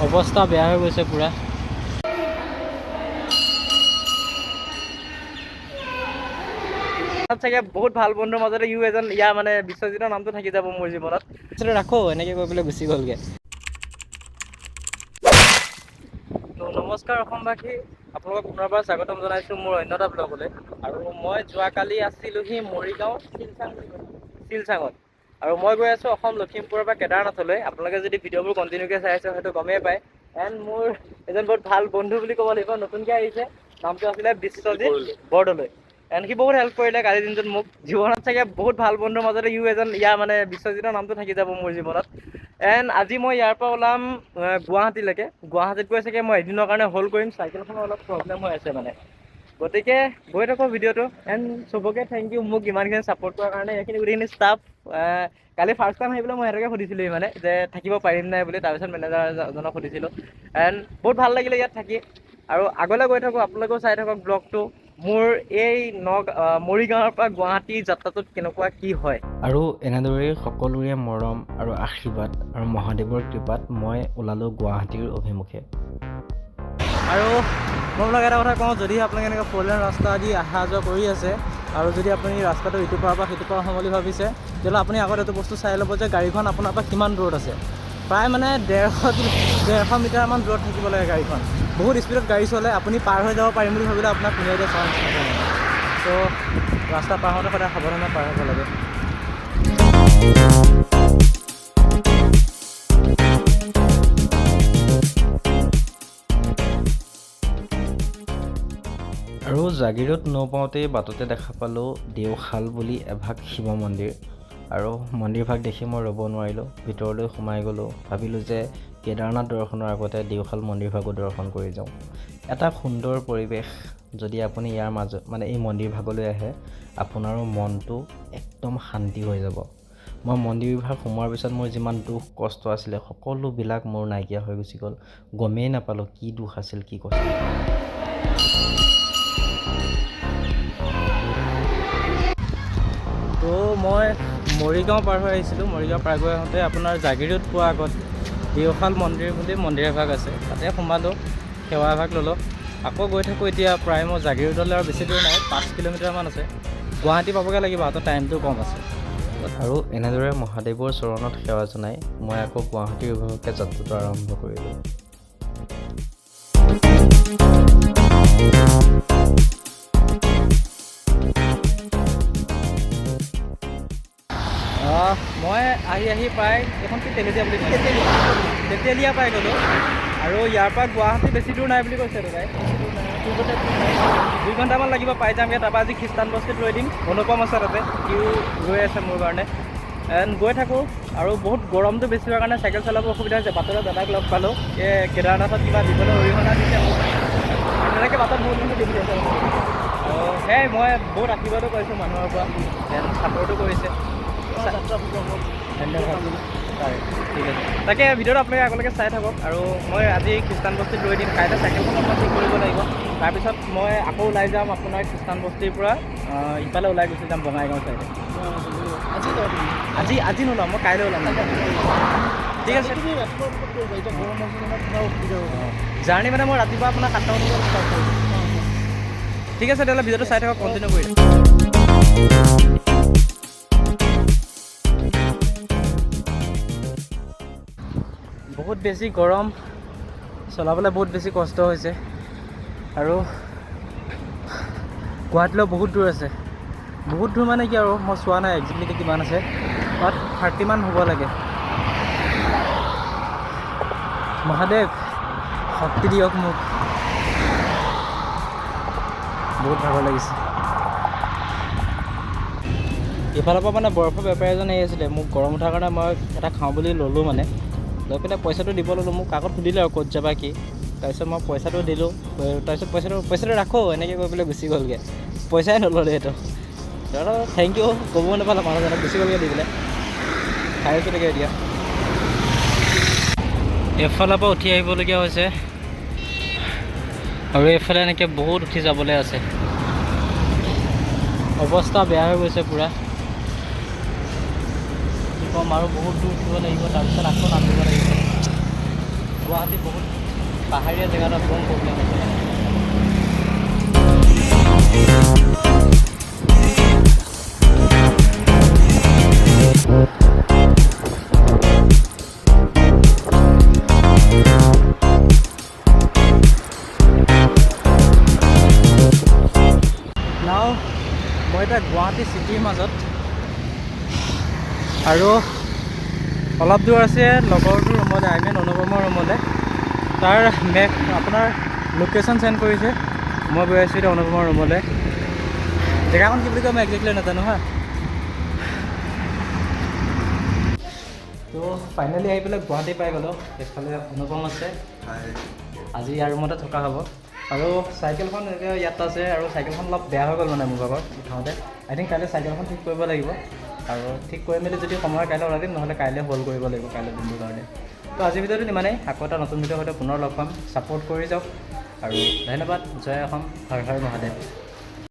অৱস্থা বেয়া হৈ গৈছে পূৰা। চাগে বহুত ভাল বন্ধুৰ মাজতে ইউ এজন, ইয়াৰ মানে বিশ্বজিতৰ নামটো থাকি যাব মোৰ জীৱনত। ৰাখো এনেকৈ কৈ পেলাই গুচি গ'লগৈ। তো নমস্কাৰ অসমবাসী, আপোনালোকক পুনৰবাৰ স্বাগতম জনাইছোঁ মোৰ অন্য এটা ব্লগলৈ। আৰু মই যোৱাকালি আছিলোঁহি মৰিগাঁও শিলচাং শিলচাঙত, আৰু মই গৈ আছোঁ অসম লখিমপুৰৰ পৰা কেদাৰনাথলৈ। আপোনালোকে যদি ভিডিঅ'বোৰ কণ্টিনিউকৈ চাই আছে হয়তো গমেই পায়। এণ্ড মোৰ এজন বহুত ভাল বন্ধু বুলি ক'ব লাগিব, নতুনকৈ আহিছে, নামটো আছিলে বিশ্বজিত বৰদলৈ। এণ্ড সি বহুত হেল্প কৰিলে কালিৰ দিনটোত মোক। জীৱনত চাগে বহুত ভাল বন্ধুৰ মাজতে ইউ এজন, ইয়াৰ মানে বিশ্বজিতৰ নামটো থাকি যাব মোৰ জীৱনত। এণ্ড আজি মই ইয়াৰ পৰা ওলাম গুৱাহাটীলৈকে। গুৱাহাটীত গৈ চাগে মই এদিনৰ কাৰণে হোল্ড কৰিম, চাইকেলখনৰ অলপ প্ৰব্লেম হৈ আছে মানে। গতিকে গৈ থাকোঁ ভিডিঅ'টো। এণ্ড চবকে thank U মোক ইমানখিনি ছাপৰ্ট কৰাৰ কাৰণে। এইখিনি গোটেইখিনি ষ্টাফ কালি ফাৰ্ষ্ট টাইম আহি পেলাই মই সিহঁতকে সুধিছিলোঁ মানে যে থাকিব পাৰিম নাই বুলি, তাৰপিছত মেনেজাৰজনক সুধিছিলোঁ। এণ্ড বহুত ভাল লাগিলে ইয়াত থাকি। আৰু আগলৈ গৈ থাকোঁ, আপোনালোকেও চাই থাকক ব্লগটো, মোৰ এই মৰিগাঁৱৰ পৰা গুৱাহাটী যাত্ৰাটোত কেনেকুৱা কি হয়। আৰু এনেদৰেই সকলোৰে মৰম আৰু আশীৰ্বাদ আৰু মহাদেৱৰ কৃপাত মই ওলালোঁ গুৱাহাটীৰ অভিমুখে। আৰু মই আপোনাক এটা কথা কওঁ, যদি আপোনালোকে এনেকৈ ফ'ৰ লেন ৰাস্তা দি অহা যোৱা কৰি আছে আৰু যদি আপুনি ৰাস্তাটো ইটো পাৰৰ পৰা সিটো পাৰ হ'ম বুলি ভাবিছে, তেতিয়াহ'লে আপুনি আগত এইটো বস্তু চাই ল'ব যে গাড়ীখন আপোনাৰ পৰা কিমান দূৰত আছে। প্ৰায় মানে 150 মিটাৰমান দূৰত থাকিব লাগে গাড়ীখন। বহুত স্পীডত গাড়ী চলে, আপুনি পাৰ হৈ যাব পাৰিম বুলি ভাবিলে আপোনাক খুন্দিয়াই দিয়া চান্স থাকে মানে। ত' ৰাস্তা পাৰ হওঁতে সদায় সাৱধানে পাৰ হ'ব লাগে। আৰু জাগীৰোড নৌপাওঁতেই বাটতে দেখা পালোঁ দেওশাল বুলি এভাগ শিৱ মন্দিৰ। আৰু মন্দিৰভাগ দেখি মই ৰ'ব নোৱাৰিলোঁ, ভিতৰলৈ সোমাই গ'লোঁ। ভাবিলোঁ যে কেদাৰনাথ দৰ্শনৰ আগতে দেওশাল মন্দিৰভাগো দৰ্শন কৰি যাওঁ। এটা সুন্দৰ পৰিৱেশ। যদি আপুনি ইয়াৰ মাজত মানে এই মন্দিৰভাগলৈ আহে, আপোনাৰো মনটো একদম শান্তি হৈ যাব। মই মন্দিৰভাগ সোমোৱাৰ পিছত মোৰ যিমান দুখ কষ্ট আছিলে, সকলোবিলাক মোৰ নাইকিয়া হৈ গুচি গ'ল। গমেই নাপালোঁ কি দুখ আছিল, কি কষ্ট। তো মই মৰিগাঁও পাৰ হৈ আহিছিলোঁ। মৰিগাঁও পাৰ হৈ আহোঁতে আপোনাৰ জাগীৰোড পোৱাৰ আগত দেওশাল মন্দিৰ বুলি মন্দিৰ এভাগ আছে, তাতে সোমালোঁ, সেৱা এভাগ ল'লোঁ। আকৌ গৈ থাকোঁ। এতিয়া প্ৰায় মই জাগীৰোডলৈ আৰু বেছি দূৰ নাই, 5 কিলোমিটাৰমান আছে। গুৱাহাটী পাবগৈ লাগিব, হাতত টাইমটো কম আছে। আৰু এনেদৰে মহাদেৱৰ চৰণত সেৱা জনাই মই আকৌ গুৱাহাটীৰ অভিমুখে যাত্ৰাটো আৰম্ভ কৰিলোঁ। মই আহি আহি প্ৰায় এইখন কি তেলেতীয়া বুলি কয়, তেতেলীয়া পাই গ'লোঁ। আৰু ইয়াৰ পৰা গুৱাহাটী বেছি দূৰ নাই বুলি কৈছে দাদাই। 2 ঘণ্টামান লাগিব, পাই যামগৈ। তাৰপৰা আজি খ্ৰীষ্টান বস্তিত ৰৈ দিম। অনুপম আছে তাতে, সিও ৰৈ আছে মোৰ কাৰণে। এণ্ড গৈ থাকোঁ। আৰু বহুত গৰমটো বেছি হোৱাৰ কাৰণে চাইকেল চলাব অসুবিধা হৈছে। বাটতে দাদাক লগ পালোঁ, এই কেদাৰনাথত কিবা দিবলৈ অৰিহণা দিছে মোক। তেনেকৈ বাটত বহুত মানুহ দেখি আছে। আৰু সেয়াই, মই বহুত আশীৰ্বাদো পাইছোঁ মানুহৰ পৰা, এণ্ড ছাপৰ্টো কৰিছে। ধন্যবাদ। ঠিক আছে, তাকে ভিডিঅ'টো আপোনালোকে আগলৈকে চাই থাকক। আৰু মই আজি খ্ৰীষ্টান বস্তিত ৰৈ দিম। কাইলৈ চাইকেলখন অকণমান ঠিক কৰিব লাগিব। তাৰপিছত মই আকৌ ওলাই যাম আপোনাৰ খ্ৰীষ্টান বস্তিৰ পৰা ইফালে ওলাই গুচি যাম বঙাইগাঁও চাইডে। আজি নোলাওঁ মই, কাইলৈ ওলাম। ঠিক আছে। জাৰ্ণি মানে মই ৰাতিপুৱা আপোনাৰ 7টা বজাত ষ্টাৰ্ট কৰিম। ঠিক আছে, তেতিয়াহ'লে ভিডিঅ'টো চাই থাকক, কণ্টিনিউ কৰি। বহুত বেছি গৰম, চলাবলৈ বহুত বেছি কষ্ট হৈছে। আৰু গুৱাহাটীলৈ বহুত দূৰ আছে। বহুত দূৰ মানে কি আৰু, মই চোৱা নাই একজেক্টলি কিমান আছে, বাট 30মান হ'ব লাগে। মহাদেৱ, শক্তি দিয়ক মোক। বহুত ভাগৰ লাগিছে। ইফালৰ পৰা মানে বৰফৰ বেপাৰী এজন আহি আছিলে। মোক গৰম উঠাৰ কাৰণে মই এটা খাওঁ বুলি ল'লোঁ, মানে লৈ পেলাই পইচাটো দিব ল'লোঁ। মোক আগত সুধিলে আৰু ক'ত যাবা কি। তাৰপিছত মই পইচাটো দিলোঁ। তাৰপিছত পইচাটো ৰাখোঁ এনেকৈ কৈ পেলাই গুচি গ'লগৈ। পইচাই নল'লে এইটো। Thank U ক'বও নাপালোঁ মানুহজনক, গুচি গ'লগৈ দি পেলাই। খাই আছোঁ তাকে। এতিয়া এফালৰ পৰা উঠি আহিবলগীয়া হৈছে আৰু এইফালে এনেকৈ বহুত উঠি যাবলৈ আছে। অৱস্থা বেয়া হৈ গৈছে পূৰা। কি ক'ম আৰু, বহুত দূৰ উঠিব লাগিব, তাৰপিছত আকৌ নামিব লাগিব। গুৱাহাটী বহুত পাহাৰীয়া জেগা এটাত বম প্ৰব্লেম হৈছে মানে। নাও মই এতিয়া গুৱাহাটী চিটিৰ মাজত আৰু অলপ দূৰ আছে লগৰটোৰ ৰুমলৈ, I mean অনুপমৰ ৰুমলৈ। তাৰ মেপ আপোনাৰ লোকেশ্যন চেণ্ড কৰিছে। মই গৈ আছোঁ এতিয়া অনুপমৰ ৰুমলৈ। জেগাখন কি বুলি কয় মই একজেক্টলি নাজানো। হা, তো ফাইনেলি আহি পেলাই গুৱাহাটী পাই গ'লোঁ। এইফালে অনুপম আছে। আজি ইয়াৰ ৰুমতে থকা হ'ব। আৰু চাইকেলখন এতিয়া ইয়াত আছে আৰু চাইকেলখন অলপ বেয়া হৈ গ'ল মানে মোৰ ভাগৰ উঠাওঁতে। আই থিংক কাইলৈ চাইকেলখন ঠিক কৰিব লাগিব আৰু ঠিক কৰি মেলি যদি সময় হয় কাইলৈ ওলাই দিম, নহ'লে কাইলৈ হল কৰিব লাগিব, কাইলৈ দিনটোৰ কাৰণে। তো আজিৰ ভিডিঅ'টো ইমানেই। আকৌ এটা নতুন ভিডিঅ'ৰ সৈতে পুনৰ লগ পাম। ছাপোৰ্ট কৰি যাওক আৰু ধন্যবাদ। জয় অসম, হৰ হৰ মহাদেৱ।